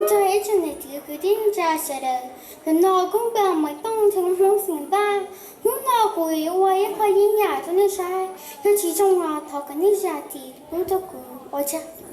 Txog ib tsoom niam txiv kwv tij neej tsa sawv daws, hnub no kuv Npawg Maiv Tooj nrog Hmoob xeem Vaj, hnub no kuv yuav ua ib qho yeeb yam rau nej saib, yog tsis zoo los thov kom nej zam txim pub rau kuv, ua tsaug.